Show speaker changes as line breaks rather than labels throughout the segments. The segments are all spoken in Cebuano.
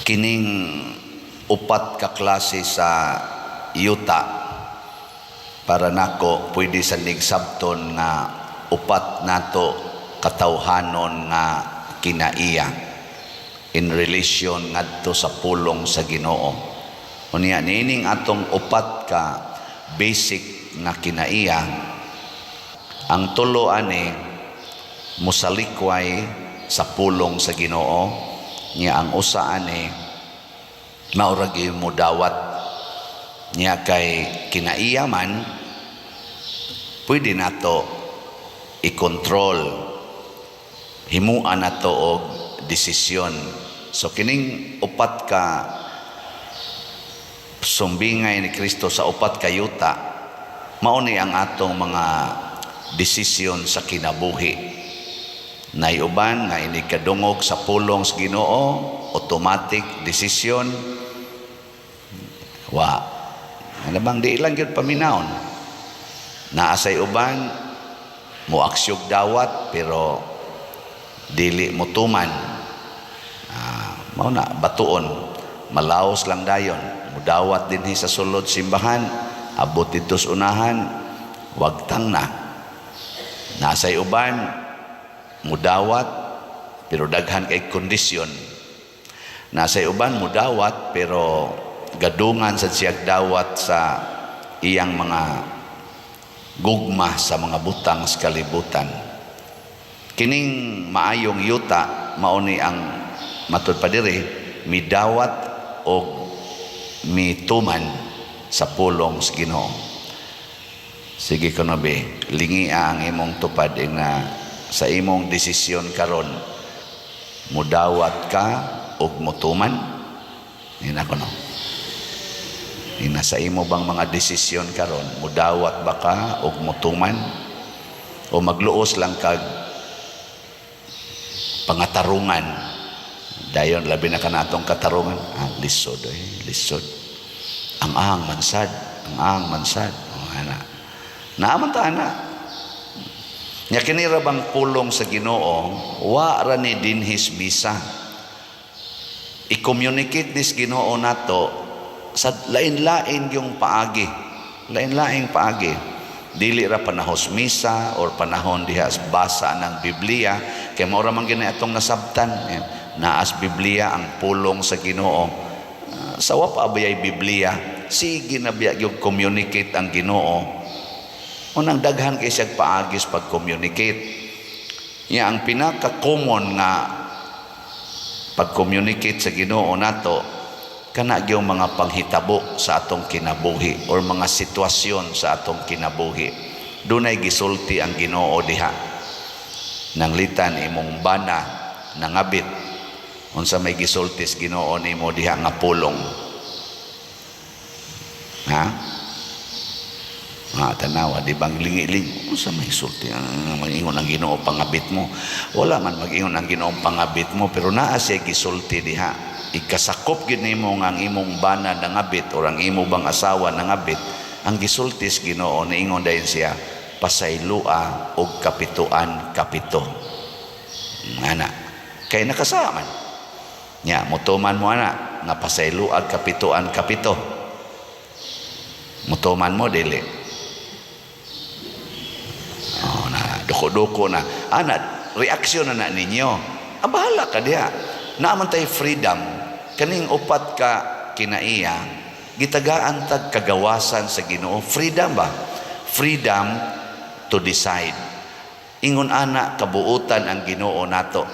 Kining upat ka klase sa yuta, para nako pwede sa nigsabton nga upat nato katawhanon nga kinaiya in relation ngadto sa pulong sa Ginoo. Unya niining atong upat ka basic nga kinaiya, ang tulo ani musalikway sa pulong sa Ginoo, nya ang usa ani mao ra gyud mo dawat. Nya kay kinaiya man, pwede nato i-control, himuan nato og desisyon. So kining upat ka sumbingay ni Kristo sa upat ka yuta, mao ni ang atong mga desisyon sa kinabuhi. Nay uban nga inig kadungog sa pulong sa Ginoo, automatic desisyon, wa ano bang di lang gyud paminawon. Naa say uban mo aksyog dawat pero dili mo tuman. Mao na batuon, malaos lang dayon, mudawat dinhi sa sulod simbahan, abot didto sa unahan, wagtang na. Naa say uban mudawat pero daghan kay kondisyon. Naa say uban mudawat pero gadungan sa siyag dawat sa iyang mga gugma sa mga butang sa kalibutan. Kining maayong yuta, mao ni ang matud pa diri midawat og mituman sa pulong sa Ginoo. Sige kuno be, lingia ang imong tupad nga sa imong desisyon karon, mudawat ka og mutuman. Ina kuno. Ina sa imo bang mga desisyon karon, mudawat ba ka og mutuman o magluos lang kag pangatarungan dayon? Labi na kanatong katarungan, lisod eh, lisod ang ang mansad, ang ang mansad. Oh, ana naaman ta ana. Nya kini ra bang pulong sa Ginoo, wa ra ni dinhis misa. I-communicate nis Ginoo nato sa lain-lain yung paagi, lain-laing paagi. Dili ra panahos misa or panahon diha basa ng Biblia, kay mao ra man gini atong nasabtan naas Biblia ang pulong sa Ginoo. Sa wa pa abayay Biblia, sige na biya yung communicate ang Ginoo. Unang daghan kay siyag paagis pag-communicate. Ya ang pinaka-common nga pag-communicate sa Ginoo nato, kana gyud mga panghitabo sa atong kinabuhi or mga sitwasyon sa atong kinabuhi. Dunay gisulti ang Ginoo diha. Nanglitan imong bana nangabit, unsa may gisulti sa Ginoo nimo diha nga pulong? Ha? Ah, tanawa, di bang lingi-ling? Unsa may sulti? Ang mag-ingon ang Ginoo pangabit mo. Wala man mag-ingon ang Ginoo pangabit mo, pero naa siya gisulti diha. Ikasakop gyud nimo nga ang imong bana nangabit or ang imo bang asawa nangabit, ang gisulti sa Ginoo, niingon dayon siya, "Pasaylua og kapituan kapito." Ngana. Kay nakasaman. Nya, mutuman mo ana nga pasayloag kapituan kapito. Mutuman mo, dili? Oh, na duko-duko na. Ana, reaksyon na na ninyo. Ah, bahala ka diha. Naa man tay freedom. Kaning upat ka kinaiya, gitagaan tag kagawasan sa Ginoo. Freedom ba? Freedom to decide. Ingon ana kabuutan ang Ginoo nato.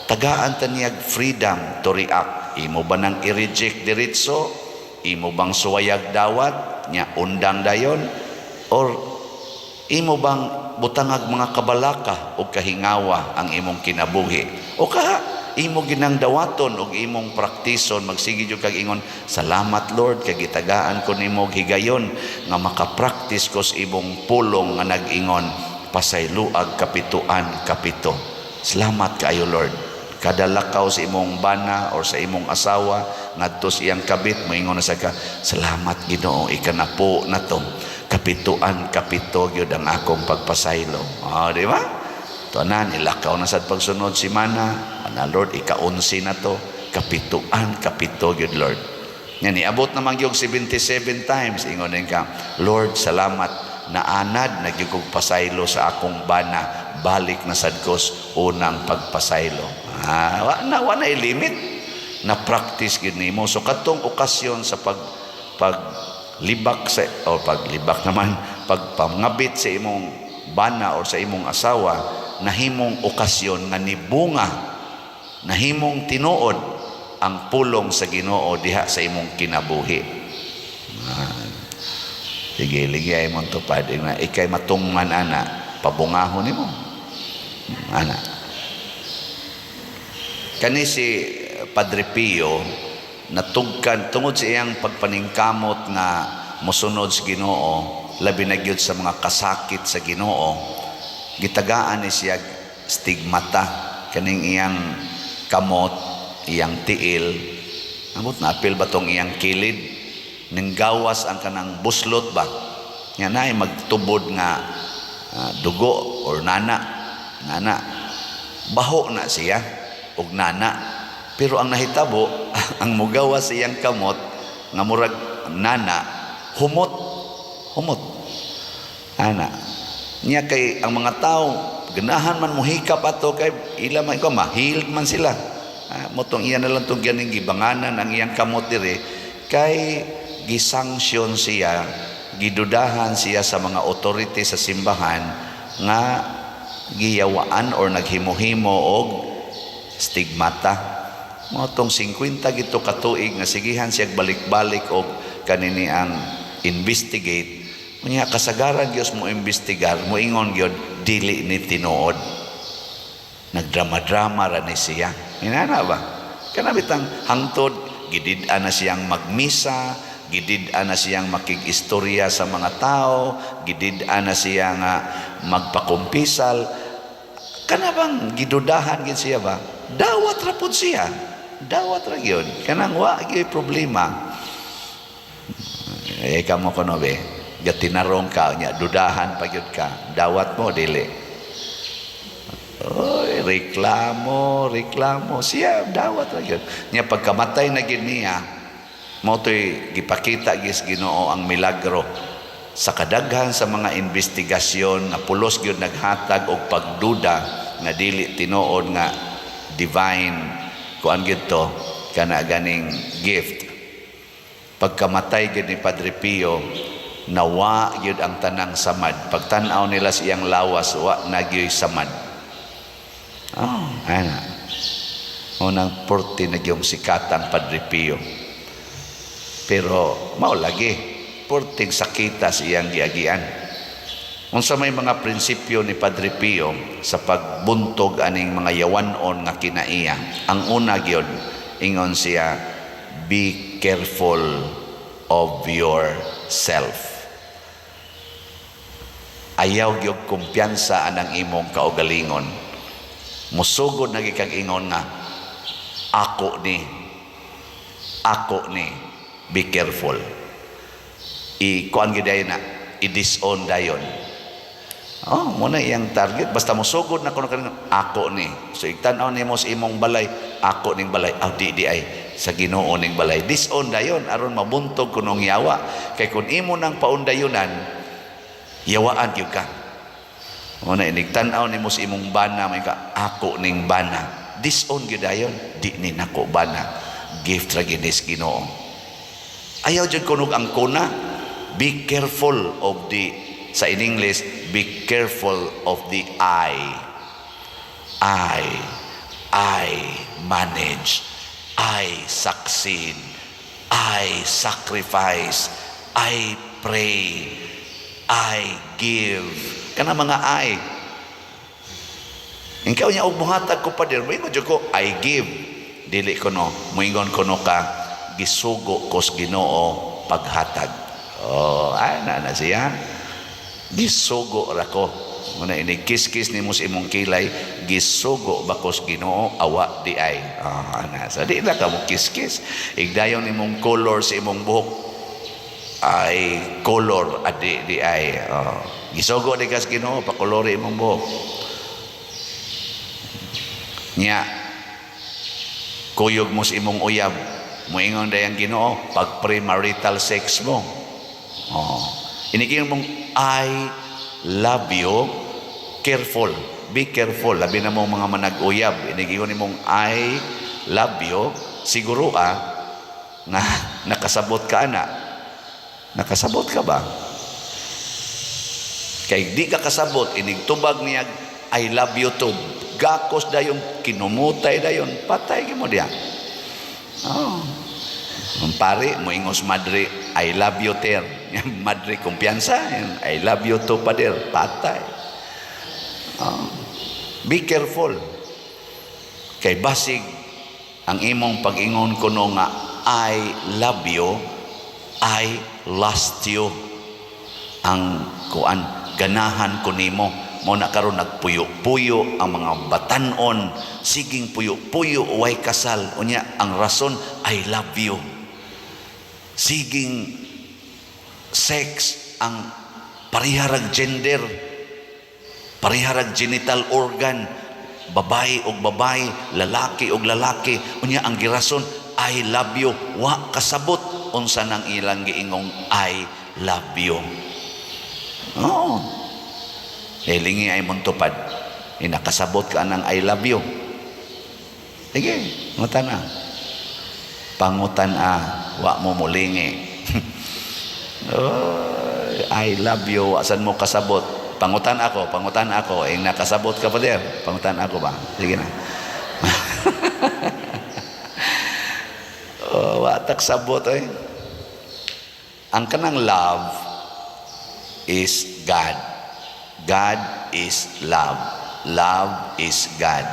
Tagaan ta niyag freedom to react. Imo ba nang i-reject diretso? Imo bang suwayag dawat? Nya undang dayon? Or imo bang butangag mga kabalaka o kahingawa ang imong kinabuhi? O kaha imo ginang dawaton og imong praktison, magsige jud kag ingon, "Salamat, Lord, kay gitagaan ko nimo og higayon nga makapraktis ko sa imong pulong nga nag-ingon pasayloag kapituan kapito. Salamat kaayo, Lord." Kada lakaw sa imong bana or sa imong asawa ngadto sa iyang kabit, moingon na sa ka, "Salamat, Ginoo, ikanapo na to, kapituan kapito gyud ang akong pagpasaylo." Ah, di ba? To na nilakaw na sad pagsunod simana, "Ana, Lord, ika-11 na to." Kapituan kapito gyud, Lord. Nga niabot naman gyud 77 times, ingon din ka, "Lord, salamat, naanad na gyud kog pasaylo sa akong bana, balik na sad ko sa unang pagpasaylo." Ah, wa na limit na practice gyud nimo. So kadtong okasyon sa pag paglibak sa o paglibak naman, pagpangabit sa imong bana or sa imong asawa, nahimong okasyon nga nibunga, nahimong tinuod ang pulong sa Ginoo diha sa imong kinabuhi. Ah, sige, ligay mo tupad na ikay matungman ana, pabungahon nimo ana. Kani si Padre Pio, natugkan tungod sa iyang pagpaningkamot nga mosunod sa Ginoo, labi na gyud sa mga kasakit sa Ginoo, gitagaan ni siya stigmata, kaning iyang kamot, iyang tiil, amot na apil ba tong iyang kilid, ning gawas ang kanang buslot ba nga naay magtubod nga dugo or nana nana, baho na siya og nana. Pero ang nahitabo, ang mugawas sa iyang kamot nga murag nana, humot humot ana niya, kay ang mga tao ganahan man mohikap ato kay ila man ko ma-healed man sila. Ah, mao tong iya na lang tong ganing gibanganan ang iyang kamot dire, kay gisanksyon siya, gidudahan siya sa mga authority sa simbahan nga giyawaan or naghimo-himo og stigmata. Mao tong 50 gito katuig nga sigihan siya balik-balik og kanini ang investigate. Unya kasagaran gyud mo imbestigar, moingon gyud dili ni tinuod. Nagdrama-drama ra ni siya. Inana ba? Kana bitang hangtod gidid-an na siyang magmisa, gidid-an na siyang makig-istorya sa mga tao, gidid-an na siya nga magpakumpisal. Kana bang gidudahan gid siya ba? Dawat ra pud siya. Dawat ra gyud. Kanang wa gyud problema. Eh, kamo kuno be, gatinarong ka nya dudahan pa gyud ka. Dawat mo dili? Oy, reklamo, reklamo. Siya dawat ra gyud. Nya pagkamatay na gyud niya, mao to'y gipakita gis Ginoo ang milagro sa kadaghan sa mga investigasyon nga pulos gyud naghatag og pagduda nga dili tinuod nga divine kuan gyud to, kana ganing gift. Pagkamatay gyud ni Padre Pio, nawa gyud ang tanang samad. Pagtan-aw nila sa iyang lawas, wa na gyud samad. Oh, ana. Unang porte na yung sikatang Padre Pio. Pero mao lagi, porting sakita sa iyang giagian. Unsa may mga prinsipyo ni Padre Pio sa pagbuntog aning mga yawanon nga kinaiya? Ang una gyud, ingon siya, "Be careful of yourself." Ayaw gyud kumpiyansa anang imong kaugalingon. Musugod na kag ingon nga ako ni, ako ni, be careful. I kuan gyud na, i-disown dayon. Oh, mao na iyang target. Basta musugod na kuno kanino, ako ni. So igtan-aw nimo sa imong balay, ako ning balay. Aw, di di ay sa Ginoo ning balay. Disown dayon aron mabuntog kunong yawa. Kay kun imo nang paundayunan, yawaan gyud ka. Mao na inig tan-aw nimo sa imong bana, may ka ako ning bana. Disown gyud dayon, di ni nako bana. Gift ra gyud ni sa Ginoo. Ayaw jud kunog ang kuna. Be careful of the, sa in English, be careful of the I. I manage. I succeed. I sacrifice. I pray. I give. Kana mga I. Ikaw niya og muhatag ko pa dir, moingon jud ko, I give. Dili ko no, moingon ko no ka, gisugo ko sa Ginoo paghatag. Oh, ay na na siya. Gisugo ra ko. Muna ini kiskis nimo sa imong kilay, gisugo ba ko sa Ginoo awa di ay. Ah, ana sa di na ka mo kiskis. Igdayon nimong color sa imong buhok ay color adi di ay. Oh, gisugo di ka sa Ginoo pakolori imong buhok. Nya Kuyog mo sa imong uyab, moingon day ang Ginoo, pag premarital sex mo. Oh. Inig mong "I love you," careful. Be careful. Labi na mo mga manag-uyab. Inig mong "I love you," siguro nga nakasabot ka ana. Nakasabot ka ba? Kay di ka kasabot, inig tubag niya "I love you too." Gakos dayon, kinumutay dayon, patay mo diya. Oh. Ang pare, moingos madre, "I love you, ter." Madre, kumpiyansa. "I love you too, pader." Patay. Oh. Be careful. Kay basig, ang imong pag-ingon kuno nga "I love you," I lust you. Ang kuan, ganahan ko nimo. Mo na karon nagpuyo-puyo ang mga batanon, siging puyo-puyo way kasal. Unya ang rason, "I love you." Siging sex ang pariharag gender, pariharag genital organ, babae og babae, lalaki og lalaki. Unya ang girason, "I love you." Wa kasabot unsa nang ilang giingong "I love you." Oo. Eh, lingi ay mong tupad. Inakasabot ka ng "I love you." Sige, ngutan na. Pangutan a, wa mo mulingi. Oh, "I love you," asan mo kasabot? Pangutan ako, pangutan ako. Eh, nakasabot ka pa der. Pangutan ako ba? Sige na. Oh, wa taksabot eh. Ang kanang love is God. God is love. Love is God.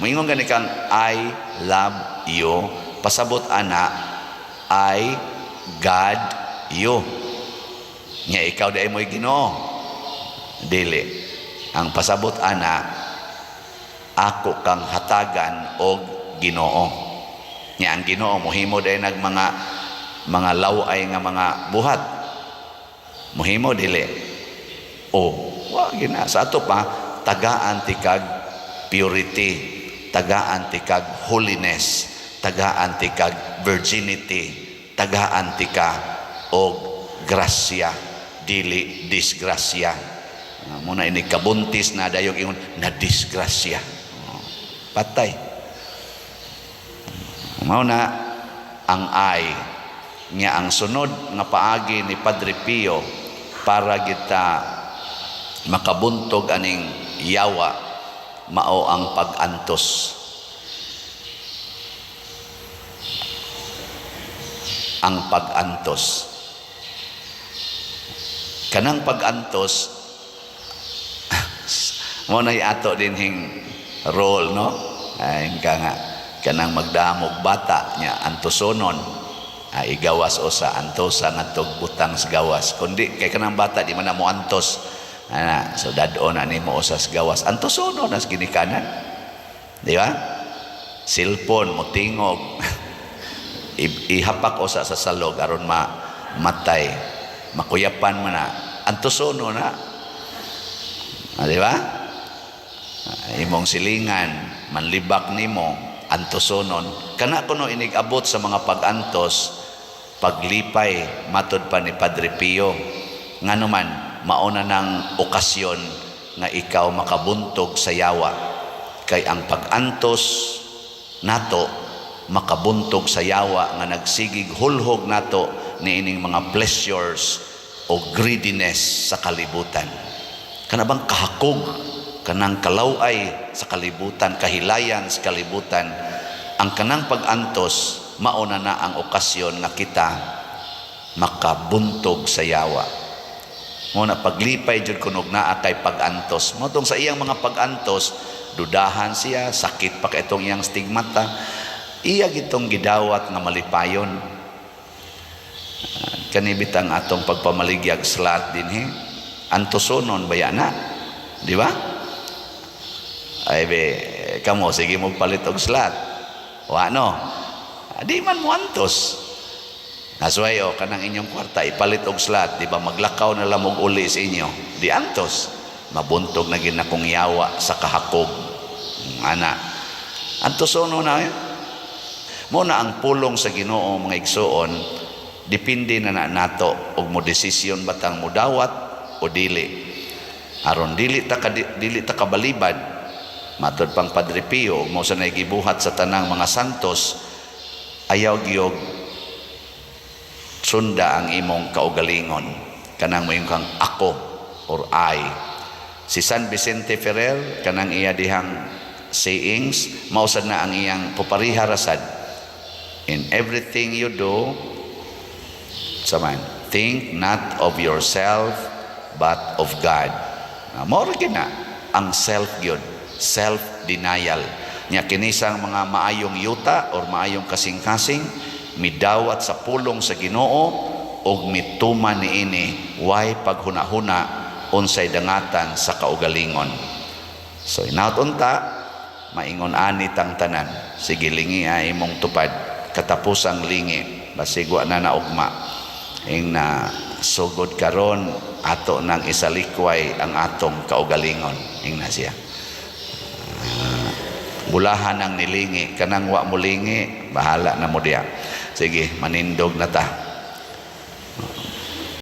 Moingon gani kang "I love you," pasabot ana, I God you. Nya ikaw di mo'y Ginoo. Dili. Ang pasabot ana, ako kang hatagan og Ginoo. Nya ang Ginoo mohimo day nag mga laway nga mga buhat. Mohimo dili. O, wa gina sa ato pa tagaan tikag purity, tagaan tikag holiness, tagaan tikag virginity, tagaan tika og grasya, dili disgrasya. Muna ini kabuntis na dayog ingon na disgrasya. Oh, patay. Mao na ang I nga ang sunod nga paagi ni Padre Pio para kita makabuntog aning yawa mao ang pag-antos. Ang pag-antos. Kanang pag-antos mo na ato din hing role, no? Ay ka nga kanang magdamog bata nya antosonon, ay igawas o sa antosa ngadtog butang sa gawas, kundi kay kanang bata di man na mo antos ana, so dad-on na nimo usa sa gawas, antosonon as ginikanan, di ba? Cellphone mo tingog, ihapak usa sa salog aron ma matay, makuyapan man na, antosono na. Ah, di ba? Imong silingan manlibak nimo, antosonon kana kuno. Inig abot sa mga pag-antos, paglipay matod pa ni Padre Pio, ngano man mauna ng okasyon nga ikaw makabuntog sa yawa, kay ang pag-antos nato makabuntog sa yawa nga nagsigig hulhog nato niining mga pleasures o greediness sa kalibutan, kana bang kahakog, kanang kalaway sa kalibutan, kahilayan sa kalibutan. Ang kanang pag-antos mauna na ang okasyon nga kita makabuntog sa yawa. Mo na paglipay jud kunog naa kay pag-antos mo tong sa iyang mga pag-antos, dudahan siya, sakit pa kay itong iyang stigmata, iya gitong gidawat nga malipayon. Kanibitang atong pagpamaligyag slot dinhi, antosonon baya na, di ba? Ay be kamo sige mo palit og slot, wa no, di man mo antos. That's why, oh, kanang inyong kwarta ipalit og slot, di ba maglakaw na lang og uli sa inyo, di antos, mabuntog na gid akong yawa sa kahakog ana, antosono na eh. Mao na ang pulong sa Ginoo, mga igsuon, depende na na nato og mo desisyon batang mudawat o dili. Aron dili ta kabalibad, matod pang Padre Pio, mao sa gibuhat sa tanang mga santos, ayaw giyog sunda ang imong kaugalingon, kanang moingon kang ako or I. Si San Vicente Ferrer, kanang iya dihang sayings, mao sad na ang iyang pupariha rasad: "In everything you do," saman, "think not of yourself but of God." Na mao ra gyud na ang self gyud, self denial nya. Kinisang mga maayong yuta or maayong kasing-kasing, midawat sa pulong sa Ginoo og mituman niini, way paghuna-huna unsay dangatan sa kaugalingon. So inaot unta maingon ani tang tanan. Sige, lingi ay imong tupad, katapusang lingi, basig wa na naugma. Ing na sugod karon, ato nang isalikway ang atong kaugalingon. Ing na siya. Bulahan ang nilingi, kanang wa mo lingi, bahala na mo diya. Sige, manindog na ta.